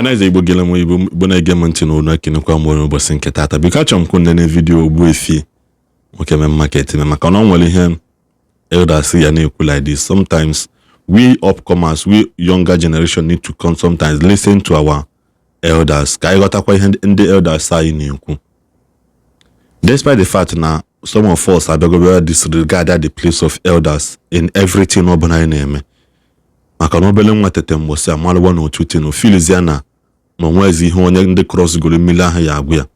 Ọhaneze Igbo gele m, Igbo na-ege m ntị n'onu, ekenekwa m ụbọchị nke taata. Biko, achọrọ m ka nene video Ogbuefi nwoke Main Market ime, maka na ọ nwere ihe elders ya na-ekwu like this. Sometimes we upcomers, we younger generation, need to come sometimes listen to our elders, ka anyị ghọtakwa ihe ndị elders anyị na-ekwu, despite the fact na some of us abịago disregard the place of elders in everything ọbụla anyị na-eme, maka na obele nwa tete mgbọsị amalụgwa na otu tin ofilizia na onwezi ihe onye ndị cross goro mmiri ahụ ya agwụ ya.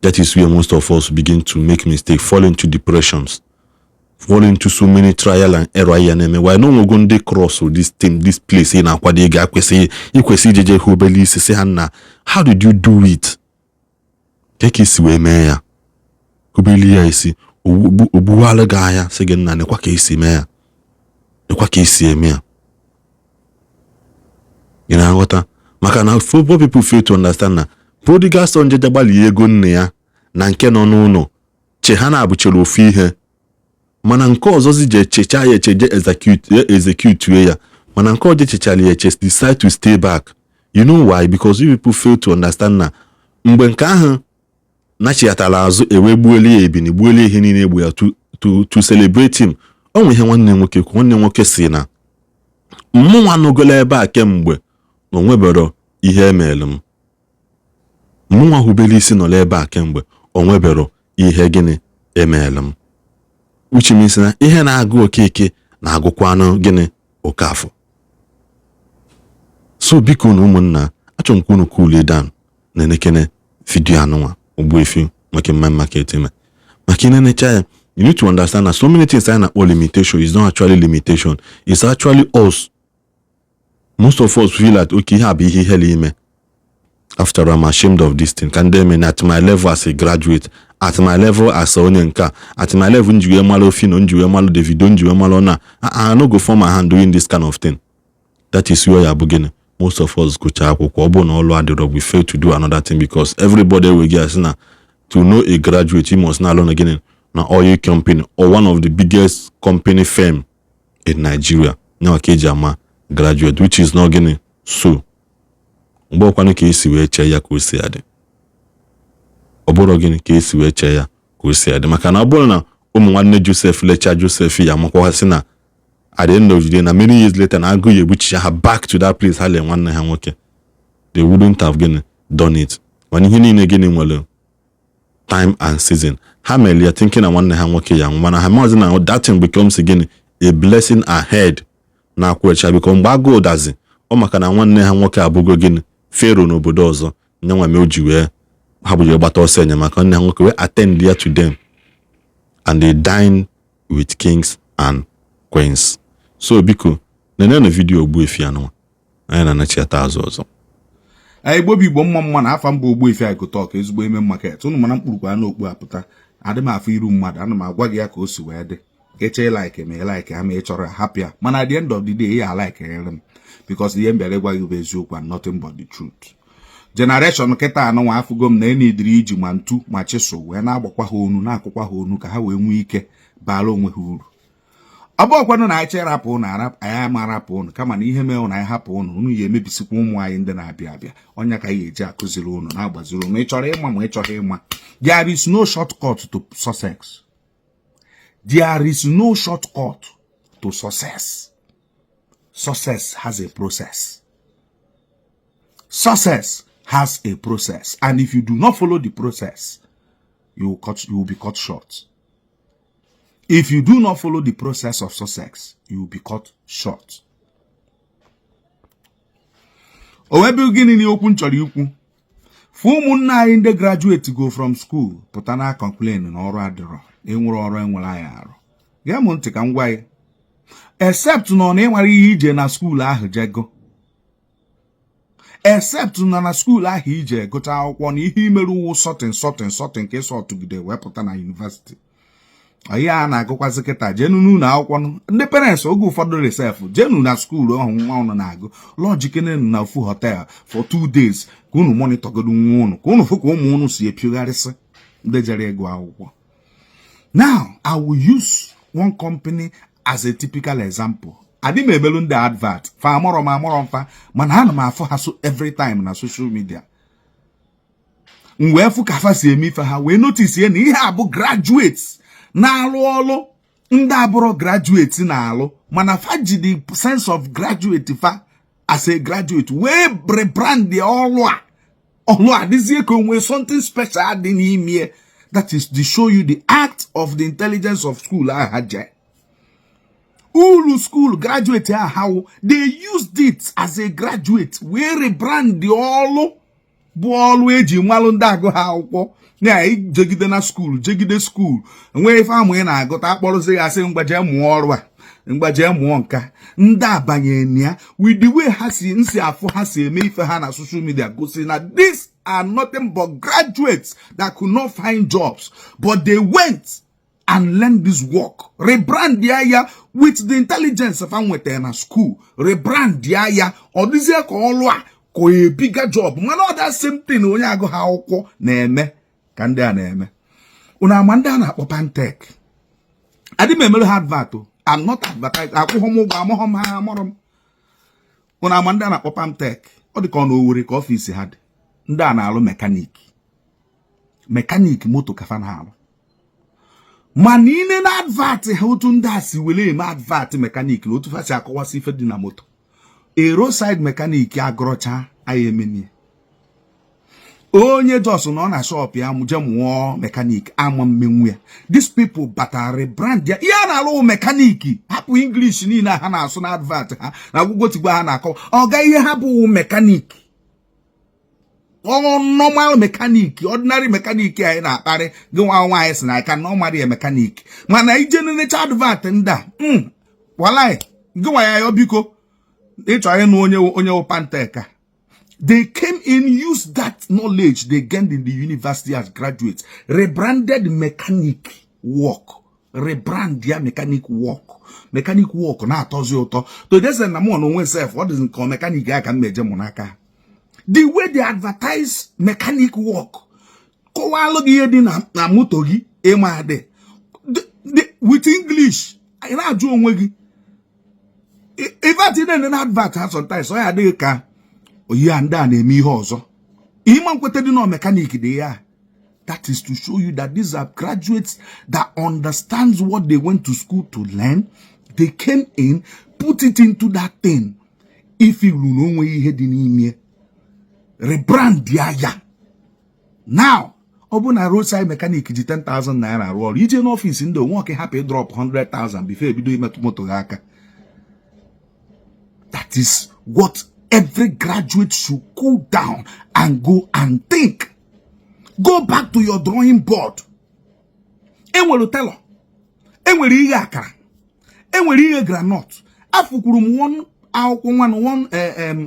That is where most of us begin to make mistake, fall into depressions, fall into so many trial and error ya na-eme. Why na onwego ndị cross this thing, this place ị na-akwado ịga, kwesị ikwesị ijeje hụ obele isi si ha, "Nna, how did you do it? Ka isi wee mee ya?" Obele ya isi ogbuwalụ gị anya, sị gị, "Nna, nekwa ka esi mee ya, nekwa ka esi eme ya." Ị na-aghọta? Maka na football people fail to understand na prodigal son jeje gbalie ego nne ya na nke nọ n'ụlọ che ha na-abụchere ofu ihe, mana nke ọzọzi je checha ya eche, je execute ya, mana nke ọzọ chechara ya eche, decide to stay back. You know why? Because you people fail to understand na mgbe nke ahụ nachighatara azụ, ewe gbuolie ya ebini, gbuolie ihe niile egbu ya to celebrate him. O nwe ihe nwanne nwoke kwu. Nwanne nwoke si na mụnwa nọgolo ebe a kemgbe na onwebero ihe emeelu m. Mụnwa hubere isi nọrọ ebe a kemgbe, onwebero ihe gịnị emeelu m, which means na ihe na-agụ Okeke na-agụkwanụ gịnị Okafọ. So biko na ụmụnna, achọrọ m ka unu cool down na elekere video anụnwa Ogbuefi nwoke Main Market ime, maka ịnenecha ya, you need to understand that so many things anyị na-akpọ limitation is not actually limitation. It's actually us. Most of us feel that, okay, ihe a bụ ihe ihere ime. After all, I'm ashamed of this thing ka ndị eme at my level as a graduate, at my level as onye nke a, at my level nji wee malụ Phyno, nji wee malụ Davido, nji wee malụ na I no go form my hand doing this kind of thing. That is where ya bụ gịnị. Most of us gụchaa akwụkwọ, ọ bụrụ na ọlụ adịrọ, we fail to do another thing, because everybody wey get asị na to know a graduate, you must na-alụ na gịnị, na oil company or one of the biggest company firm in Nigeria, nyawa ka eji ama graduate, which is not gịnị. So mgbe ọkwanụ ka esi wee chee ya ka o si adị, ọ bụrụ gịnị ka esi wee chee ya ka o si adị, maka na ọ bụrụ na ụmụ nwanne Joseph lechaa Joseph ya, amakwa sị na at the end of the day, na many years later, na agụụ ya egbuchi ha back to that place ha lee nwanne ha nwoke, they wouldn't have gịnị done it. Mana ihe niile gịnị nwere time and season. Ha mere ya thinking na nwanne ha nwoke ya nwụ, mana ha maazị na that thing becomes gịnị, a blessing ahead na akwụcha, because mgbe agụụ dazi ọ, maka na nwanne ha nwoke abụgo gịnị, Pharaoh n'obodo ọzọ, nyanwa mee o ji wee ha bụ wee gbata ọsọ enyemaka nwanne ha nwoke wee attend ya to them, and they dine with kings and queens. So biko, nenenu video Ogbuefi anụnwa, anyị na-anachiata azụ ọzọ. Igbo bụ Igbo, mma mma na afa mba. Ogbuefi Aịkụtọk, ezigbo eme market unu, mana mkpurukwa n'okpu apụta adị m afọ iru mmadụ. Ana m agwa gị ya ka o si wee dị. Eche like ma ị like ya, ma ị chọrọ hapụ ya, mana at the end of the day, ya like m, because ihe m bịara ịgwa gị bụ eziokwu and nothing but the truth. Generation kịta anụnwa, afụgo m na enidiri iji ma ntu ma chisel wee na-agbakwa ha onu, na-akụkwa ha onu, ka ha wee nwee ike baara onwe ha uru. Ọ bụ ọkwanụ na anyị chere rapụ ụnụ, anyị ama rapụ ụnụ, kama na ihe mee ụnụ, anyị hapụ ụnụ, unu ya emebisikwa ụmụ anyị ndị na-abịa abịa. Ọnya ka anyị eji akụziri ụnụ, na-agbaziri ụnụ. Ị chọrọ ịma ma ị chọghị ịma, there is no shortcut to success. There is no shortcut to success. Success has a process. Success has a process, and if you do not follow the process, you will be cut short. If you do not follow the process of success, you will be cut short. O wee bụ gịnị na okwu m chọrọ ikwu fụ ụmụnne anyị ndị graduate go from school pụta na complain na ọrụ adịrọ, enwere ọrụ, enwere anyị arụ. Gee m ntị ka m gwa gị, except nọ na ịnwere ihe ije na school ahụ jego, except nọ na school ahụ ije gụcha akwụkwọ na ihe imerụ wụ sorting, sorting, sorting, ka ịsọtụgide wee pụta na university. Ihe a na-agụkwazị kịta, jenu n'ụlọ akwụkwọ ndị parents oge ụfọdụ resef, jenu na school ọhụ nwa ụnụ na-agụ, lodge kenenu na ofu hotel for 2 days, ka unu monitorgodo nwa unu, ka unu fụ ka ụmụ unu si epiogharịsị ndị jere ịgụ akwụkwọ. Now, I will use one company as a typical example. Adị m emelu ndị advert fa, amụrọ m, amụrọ mfa, mana ana m afụ ha so every time na social media. M wee fụ ka fa si eme ife ha, wee notice na ihe a bụ graduates na-alụ ọlụ ndị abụrụ graduates na-alụ, mana fa ji the sense of graduate fa as a graduate wee rebrand ọlụ a. Ọlụ a dịzie ka o nwee something special dị n'ime. That is to show you the act of the intelligence of school ahụ ha jee uru school graduate ahụ. They used it as a graduate wee rebrand ọlụ bụ ọlụ eji malụ ndị agụ ha akwụkwọ na jegide na school, jegide school, nwee ife amụ ị na-agụta, akpọrụzi ya, asị, "Ngwa, jee mụọ ọrụ a, ngwa, jee mụọ nka." Ndị abanye na ya with the way ha si nsi afụ ha si eme ife ha na social media gosi na these are nothing but graduates that could not find jobs, but they went and learn this work, rebrand ya ya with the intelligence fa nwetara na school, rebrand ya ya, ọ dịzie ka ọlụ a ka ebiga job. Mana ọ that same thing onye agụ ha akwụkwọ na-eme ka ndị a na-eme. Unu ama ndị a na-akpọ Pantech? Adị m emere ha advert o. I'm not advertising. Akwụghị m ụgwọ, amụghị m ha, amụrụ m. Unu ama ndị a na-akpọ Pantech? Ọ dị ka ọ na Owerri ka office ha dị. Ndị a na-alụ mechanic, mechanic moto ka fa na-alụ. Mana ine na advert ha, otu ndị a si were eme advert mechanic na otu fa si akọwasị ife dị na moto, a roadside mechanic agụrọcha anyị emenie. Onye jos nọ na shop ya je mụọ mechanic ama mmenwu ya. These people batara rebrand ya. Ihe a na-alụ mechanic, hapụ English niile ha na-asụ na advert ha na agwụgwọ tigbo ha na-akọ ọga. Ihe ha bụ mechanic, normal mechanic, ordinary mechanic anyị na-akparị gị. Nwa nwaanyị si na aka na ọ mara ya mechanic, mana ije nenecha advert ndị a, walai, gị nwa ya, biko, ịchọ ịnụ onye wụ Pantech a. They came in, used that knowledge they gained in the university as graduates, rebranded mechanic work, rebrand ya mechanic work. Mechanic work na-atọzi ụtọ to dese na mụ na onwe sef, ọ dị nke mechanic ya ka m meje mụ n'aka. The way they advertise mechanic work, kọwalụ gị ihe dị na moto gị ịma dị with English, ị na-ajụ onwe gị. In fact, ị na-ene na advert ha sometimes, ọ ya adịghị ka oyi a ndị a na-eme ihe ọzọ. Ịma nkweta dị na mechanic dị ya. That is to show you that these are graduates that understands what they went to school to learn. They came in, put it into that thing. If you na onwe ihe dị n'ime, rebrand ya ya. Now, ọ bụ na roadside mechanic ji 10,000 naira arụ ọrụ, ije n'office ndị onwe ọka hapụ drop 100,000 before ebido imetụ moto gị aka. That is what every graduate should cool down and go and think. Go back to your drawing board. Enwere tailor, enwere ihe akara, enwere ihe groundnut. Afụkwuru m one akwụkwọ nwanụ one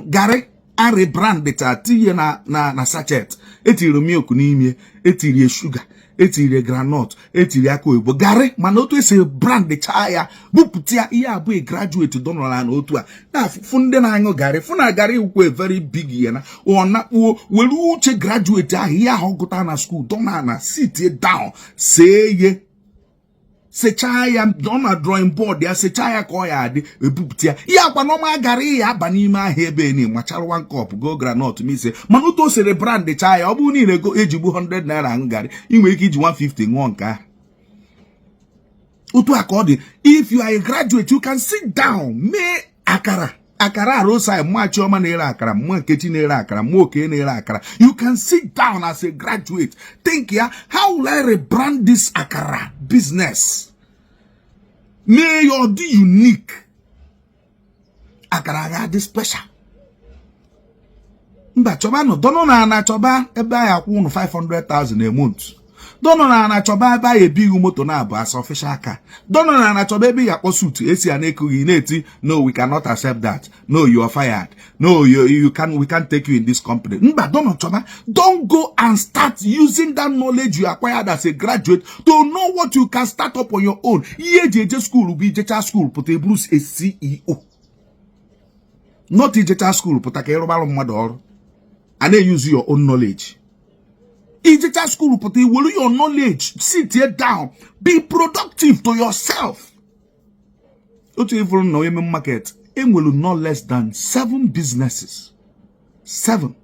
garị a rebrand ta tinye na sachet, etiri milk n'ime, etiri shuga, etiri groundnut, etiri aka oyibo garị, mana otu esi brand chaa ya, bupụta ya, ihe abụọ graduate dọnọra na otu a na-afụ ndị na-aṅụ garị, fụ na garị wukwe very big ya na ọ nakpuo were uche graduate ahụ, ihe ahụ gụta na school, dọna na sit down, see ye, sechaa ya, dọ na drawing board ya, sechaa ya ka ọ ya adị, ebupụta ya. Ihe akwa n'ọma gara ya aba n'ime ahịa ebe ni machara one cup go groundnut mise, mana otu o sere brand chaa ya, ọ bụrụ niile ego ejigbu 100 naira aṅụ garị, ị nwere ike iji 150 ṅụọ nke ahụ. Otu a ka ọ dị. If you are a graduate, you can sit down mee akara, akara roadside. Mma Chioma na-ere akara, mma Nkechi na-ere akara, mma Oke na-ere akara. You can sit down as a graduate, think ya, "How will I rebrand this akara business, mee ya ọ dị unique, akara ga dị special?" Mba, chọba nụ dọnụ na ana, chọba ebe anyị akwụ ụnụ 500,000 a month. Dọnụ na ana, chọba ebe anyị ebighị moto na-abụ as official car. Dọnụ na ana, chọba ebe ị ga-akpọ suit esi a na-ekughị na-eti, "No, we cannot accept that. No, you are fired. No, you can we can't take you in this company." Mba, dọnụ chọba. Don't go and start using that knowledge you acquired as a graduate to know what you can start up on your own. Ihe eji eje school bụ ijecha school pụta eburu a CEO, not ijecha school pụta ka ịrụbalụ mmadụ ọrụ a na-use your own knowledge. Ijecha school pụta, iwere your knowledge, sit here down, be productive to yourself. Otu ịfụrụ na onye market enwere no less than seven businesses, seven,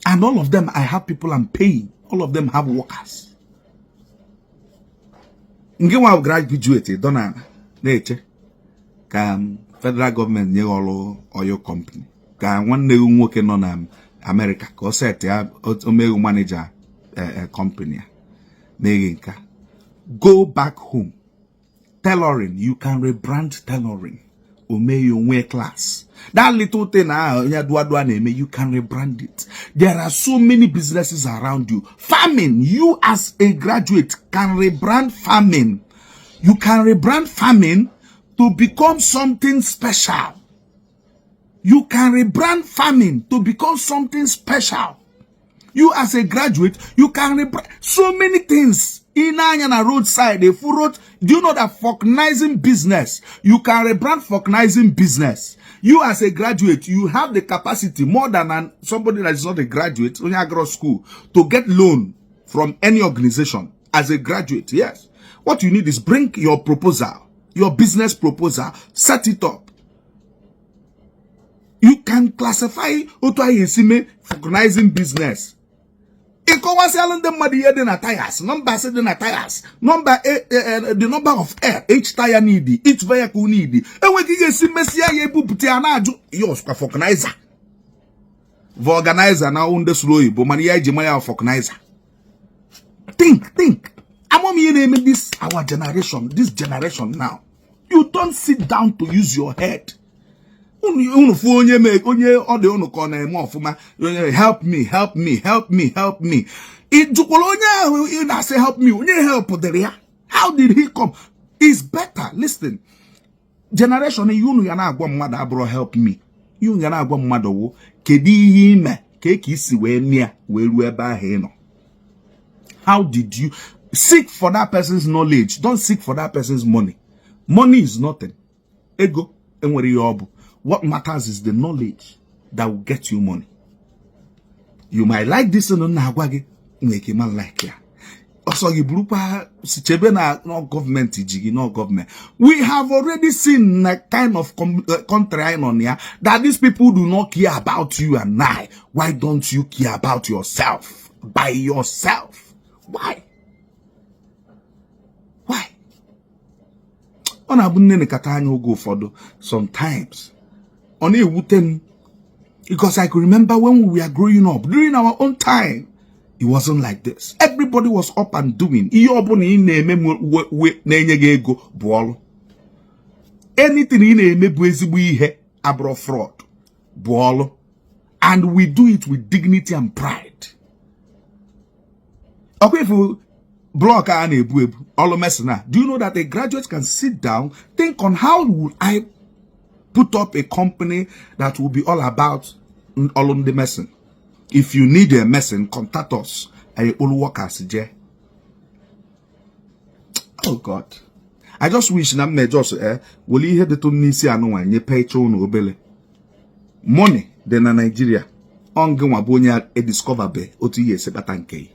and all of them, I have people I'm paying. All of them have workers. Nke nwa graduate dọ na na-eche ka federal gọọmenti nye ọrụ oil company, ka nwanne gị nwoke nọ na Amerịka ka ọ set ya omeghu manager company ya meghe nka. Go back home. Tailoring, you can rebrand tailoring, o mee ya onwe class. That little thing ahụ onye duadua na-eme, you can rebrand it. There are so many businesses around you. Farming, you as a graduate can rebrand farming. You can rebrand farming to become something special. You can rebrand farming to become something special. You as a graduate, you can rebrand so many things. In anya na roadside, a full road. Do you know that vulcanizing business, you can rebrand vulcanizing business? You as a graduate, you have the capacity more than somebody that is not a graduate, only agro school, to get loan from any organization as a graduate. Yes. What you need is bring your proposal, your business proposal, set it up. You can classify otu anyị esi mee vulcanizing business. Ịkọwasịalụ ndị mmadụ ihe dị na tires, numbers dị na tires, number, the number of air each tire need, each vehicle need. Enweghị ihe esi mesia ya, ebupụta ya, na-ajụ ya ọsụkwa vulcanizer, vulcanizer na ndị sụrụ oyibo, mana ihe eji mara ya vulcanizer. Think, think. Amam ihe na-eme this our generation, this generation now. You don't sit down to use your head. Unu fụ onye mee onye ọ dị unu ka ọ na-eme ọfụma, onye "Help me, help me, help me, help me." Ị jụkwara onye ahụ ị na-asị "Help me", onye help dịrị ya? How did he come? Is better listen. Generation ihe unu ya na-agwa mmadụ abụrụ "Help me". Ihe unu ya na-agwa mmadụ wụ, "Kedu ihe ime ka isi wee mịa wee ruo ebe ahụ ị nọ? How did you?" Seek for that person's knowledge. Don't seek for that person's money. Money is nothing. Ego enwere ihe ọ bụ. What matters is the knowledge that will get you money. You might like this one na-agwa gị, nwere ike ma like ya. Ọsọ gị burukwa si chebe na no gọọmenti ji gị, no gọọmenti. We have already seen na kind of country anyị nọ na ya that these people do not care about you and I. Why don't you care about yourself by yourself? Why? Ọ na-abụ nne nekata anya oge ụfọdụ, sometimes ọ na-ewute m, because I could remember when we were growing up during our own time, it wasn't like this. Everybody was up and doing. Ihe ọbụla ị na-eme na-enye gị ego bụ ọrụ. Anything ị na-eme bụ ezigbo ihe, abụrụ fraud, bụ ọrụ, and we do it with dignity and pride. Ọkwa ifu block a na-ebu ebu, ọlụ mesina. Do you know that a graduate can sit down, think on how will I put up a company that will be all about ọlụ ndị mason? If you need a mason, contact us. Anyị kpụrụ workers jee. Oh God, I just wish na m na-ejos were ihe dịtụ n'isi anụnwa nyepecha unu obele. Money dị na Nigeria. Ọ ngị nwa bụ onye ediscover be otu ihe esi kpata nke ya.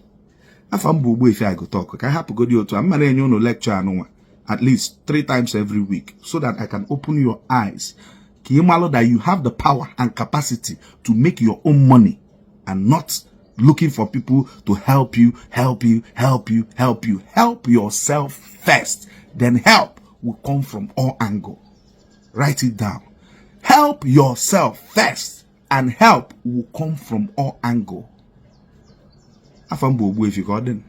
Afa m bụ Ogbuefi Agụtọkụ. Ka hapụgodi otu a, m na-enye unu lecture anụnwa at least three times every week so that I can open your eyes ka ị malụ that you have the power and capacity to make your own money and not looking for people to help you, help you, help you, help you. Help yourself first, then help will come from all angle. Write it down. Help yourself first and help will come from all angle. Afa m bụ Ogbuefi. Ka ọ dị.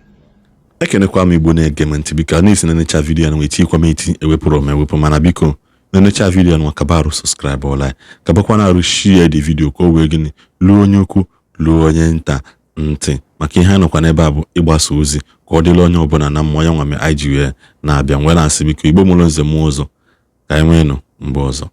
Ekenekwa m Igbo na-ege m ntị. Biko, na-esi na-enecha video na etikwa m eti ewepụrụ m ewepụ, mana biko na-enecha video nwa, kaba arụ subscribe ọla, kabakwa na arụ share the video ka o wee gịnị luo onye ukwu, luo onye nta ntị, maka ihe a nọkwa n'ebe a bụ ịgbasa ozi ka ọ dịla onye ọbụla na mmụọ ya nwa mere anyị ji wee na-abịa nwee na-asị, biko, Igbo mụrụ nze mụọ ụzọ, ka anyị nwee nụ mgbe ọzọ.